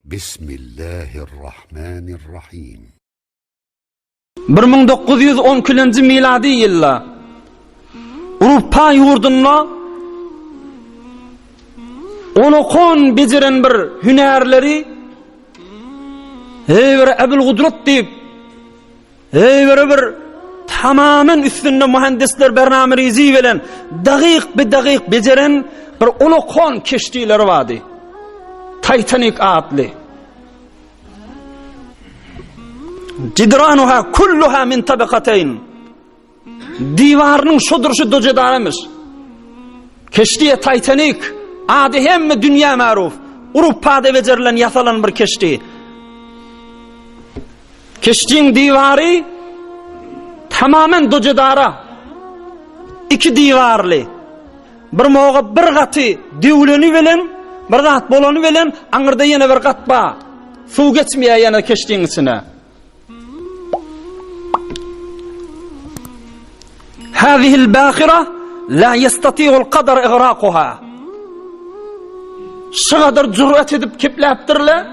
Bismillahirrahmanirrahim. 1912-nji milady ýylda Uruppa ýurdunda Olokon bejeren bir hünärleri Eý bir Ebul Gudrat diýip Eý bir tamamen üstünde mühendisler bernamerizi bilen dagyk bir dagyk bejeren bir olokon keştileri bardy. Titanic adly. Cidranuha kulluha min tabakateyn. Diwarynyň şo durşy dojedaramyş. Keştiye Titanic ady hemme dünýä maruf. Urupada becerilen ýasalan bir keşti. Keştiň diwary tamamen dojedara. Iki diwarly. Bir moga bir gaty döwleni bilen, bir zat bolany bilen aňyrda ýene bir gat bar. Suw geçmeýär ýene keştiň içine. Hazihil bahira la yastati'ul qadar igraquha. Şu kadar cüret edip kepläpdirler.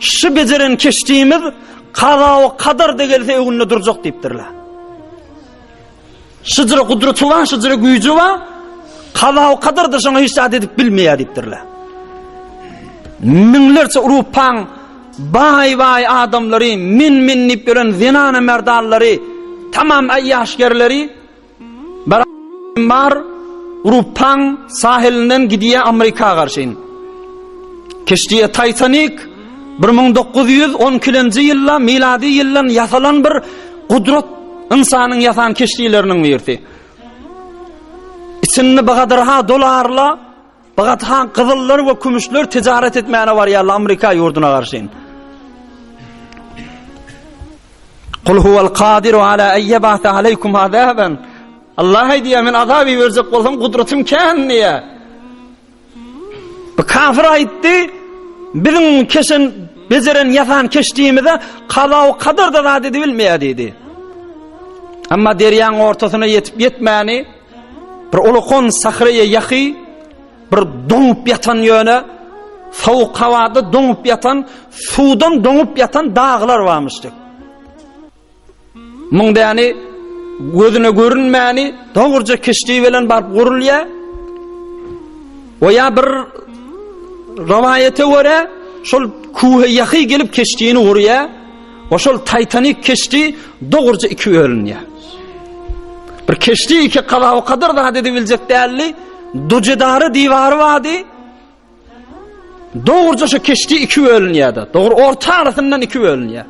Şu beceren keştimiz kaza we kadar de gelse öňünde durjak diýipdirler. Şyjyra gudraty bar, şyjyra güýji bar. Kaza we kadar da şoňa hiç zat edip bilmeýär diýipdirler. Müňlerçe Urupaň baý-baý adamlary, men-men diýip ýören zenana merdallary, tamam aýýaşgerleri bir bar Urupaň sahilinden gidýär Amerika garşyn. Keştiýe Titanic 1912-nji ýylda milady ýyldan ýasalan bir Gudrat ynsanyň ýasan keşdileriniň birisi. Içinde bagadyrha dolarla, bagadha gyzyllar we kümüşler ticaret etmäne barýarlar Amerika ýurduna garşy. Kul huwal kadiru ala en yeb'ate aleykum azaben. Allah aýdýar, men azap iberjek bolsam gudratym kän diýýär. Bu kafir aýtdy, biziň keşen, bejeren ýasan keşdimize kaza we kadar da zat edibilmeýär diýdi. Amma derýaň ortasyna ýetip ýetmäni bir ulukon sahraýa ýahy bir doňup ýatan ýöne sowuk howada doňup ýatan suwdan doňup ýatan daglar barmyşdy. Muň däni gözüne görünmäni dogruja keşdi bilen baryp gurulýar. O ýa bir rowaýata görä şol kuhe ýahy gelip keşdini gurýar. O şol Titanic keşdi dogruja iki bölünýär. Bir keşdi iki kaza o kadar zat edebiljek däldi. Dujedary diwary bardy. Dogruja şu keşdi iki bölünýär-de. Dogry orta arasyndan iki bölünýär.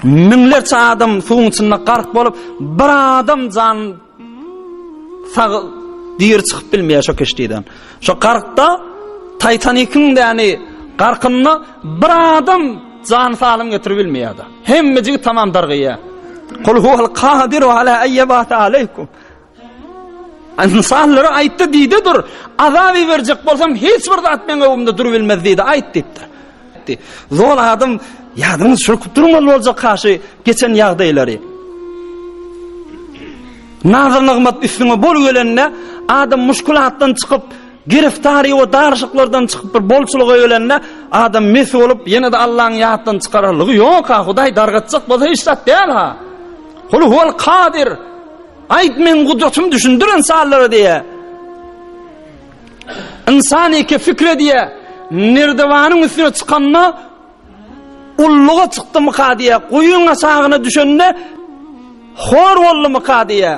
Müňlerçe adam suwuň içinde gark bolup, bir adam jan sag diri çykyp bilmeýär şu keşdiden. Şu garkda Titanikiň däni garkynda bir adam jan salym getirip bilmeýär-de. Hemmejigi tamam dargaýar. Kul huwal kadiru ala ayyabata aleykum. Ynsanlara aýtdy diýdi dur. Azap iberjek bolsam hiç bir zat meň öňümde durubilmez diýdi. Aýt diýipdir. Zol adam ýadyňyz çürküp durmaly boljak kaşy geçen ýagdaýlary. Nazar nygmat üstüňe bol gelende adam muşkulatdan çykyp gireftary we daryşyklardan çykyp bir bolçulyga gelende adam mes bolup ýene-de Allaň ýatdan çykararlygy ýok ha Hudaý dargatjak bolsa hiç zat däl ha. Kul huwal kadir. Aýt meň gudratymy düşündir ynsanlara diýe. Ynsan eke fikre diýe. Nerdewanyň üstüne çykanda ulluga çykdymyka diýe. Guýyň aşagyna düşende hor boldumyka diýe.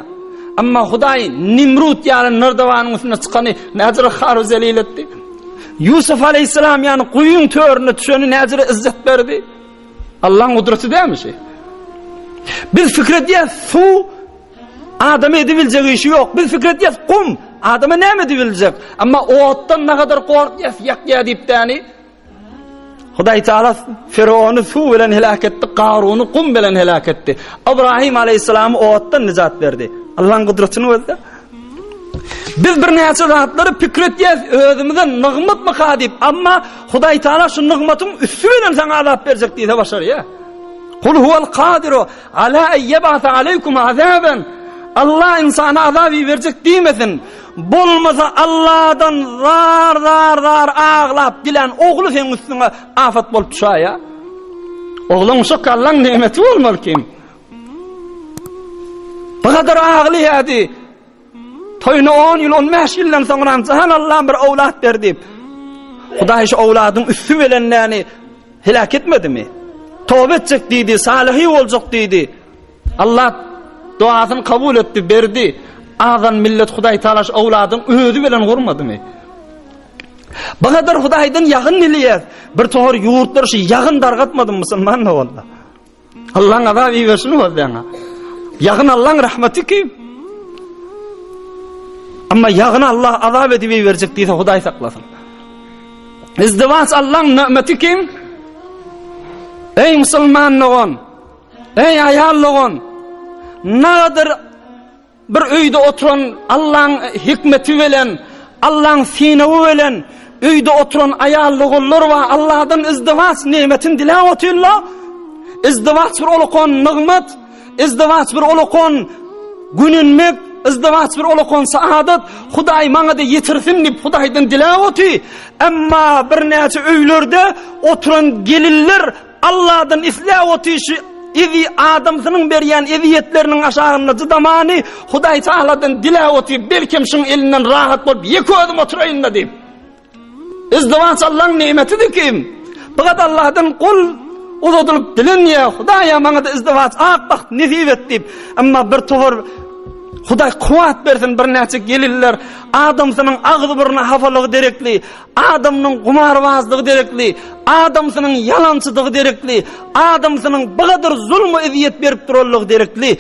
Amma Hudaý Nimrut ýaly nerdewanyň üstüne çykany näjere haru zelil etdi. Ýusuf aleyhisselam ýany guýyň törüne düşeni näjere izzet berdi. Allaň gudraty dälmi şi? Biz pikir edýäs suw adama edibiljek işi ýok. Biz pikir edýäs gum adama näme edibiljek? Amma otdan nagadar gorkýas, ýakýar diýip däni. Hudaý Taala Firawuny suw bilen helak etdi, Garuny gum bilen helak etdi. Ibrahim aleyhissalamy otdan nijat berdi. Allaň gudratyny gözle. Biz birnäçe zatlary pikir etýäs, özümize nygmatmyka diýip, amma Hudaý Taala şu nygmatyň üsti bilen saňa azap berjek diýse başarýar. Kul huwal kadiru ala en yeb'asa aleykum azaban. Allah ynsana azap iberjek diýmesin. Bolmasa Allahdan zar zar zar aglap dilän ogly seň üstüňe afat bolup düşäýä. Ogluň şok Allaň nimeti bolmaly kim. Bu kadar aglaýardy. Toýuna 10 ýyl, 15 ýyldan soňra jahan Allah'ym bir owlat ber diýip. Hudaý şu owladyň üsti bilen näni heläk etmedimi? Toba etjek diýdi, salyhy boljak diýdi. Allah duasyny kabul etdi, berdi. Azan millet Hudaý Taala şu owladyň özi bilen gurmadymy? Bu kadar Hudaýdan ýagyn dileýär. Bir tohar ýurtlar şu ýagyn dargatmadymy musulman boldy. Allaň azap iberşini gözleňä. Ýagyn Allaň rahmeti ki. Amma ýagyn Allah azap edip iberjek diýse Hudaý saklasyn. Izdiwaç Allaň nimeti kim? Ey musulman dogan, ey aýal dogan, nadyr Bir öýde oturan Allaň hikmeti bilen, Allaň synawy bilen öýde oturan aýal-ogullar bar, Allahdan izdiwaç nimetini diläp otyrlar. Izdiwaç bir ulakan nygmat, izdiwaç bir ulakan gününmek, izdiwaç bir ulakan saadat. Hudaý maňa-da ýetirsin diýip Hudaýdan diläp otyr. Emma birnäçe öýlerde oturan gelinler Allahdan isläp otyşy ezi adamsynyň berýän ezýetleriniň aşagynda jydamany Hudaý Tagaladan diläp otyr, belkem şuň elinden rahat bolup ýeke özüm oturaýyn-da diýip. Izdiwaç Allaň nimetidir kim? Fakat Allahdan gol uzadylyp dilenýär, Hudaýa maňa-da izdiwaç ak bagt nesip et diýip. Emma bir towar Hudaý kuwwat bersin birnäçe gelinler adamsynyň agzy-burny hapalygy derekli Adamynyň gumarbazlygy derekli, adamsynyň ýalançydygy derekli, adamsynyň bygadyr zulmy ezýet berip duranlygy derekli,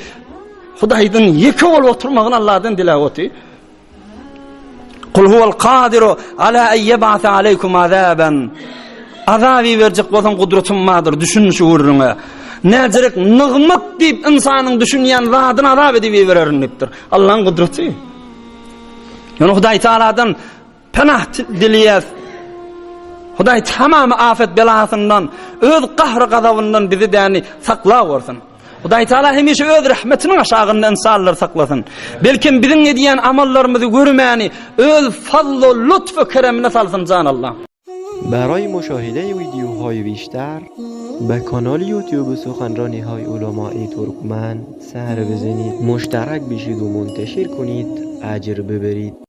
Hudaýdan ýeke bolup oturmagyny Allahdan diläp oty. Kul huwal kadiru ala en yeb'ase aleykum azaban. Azap iberjek bolsaň gudratym bardyr, düşün şu gürrüňe. Näjerek nygmat diýip ynsanyň düşünýän zadyny azap edip ibererin diýipdir. Allah'ın gudraty. Ýöne Hudaý Taaladan Penah dileýäs. Hudaý tamamy afet belasyndan, öz gahry-gazabyndan bizi däni saklawursun. Hudaý Taala hemişe öz rahmetiniň aşagynda ynsanlary saklasyn. Belkem biziň edýän amallarymyzy görmäni öz fazly lutfy keremine salsyn jan Allah. برای مشاهده ویدیوهای بیشتر به کانال یوتیوب سخنرانی های علمای ترکمن سر بزنید مشترک بشید و منتشر کنید اجر ببرید.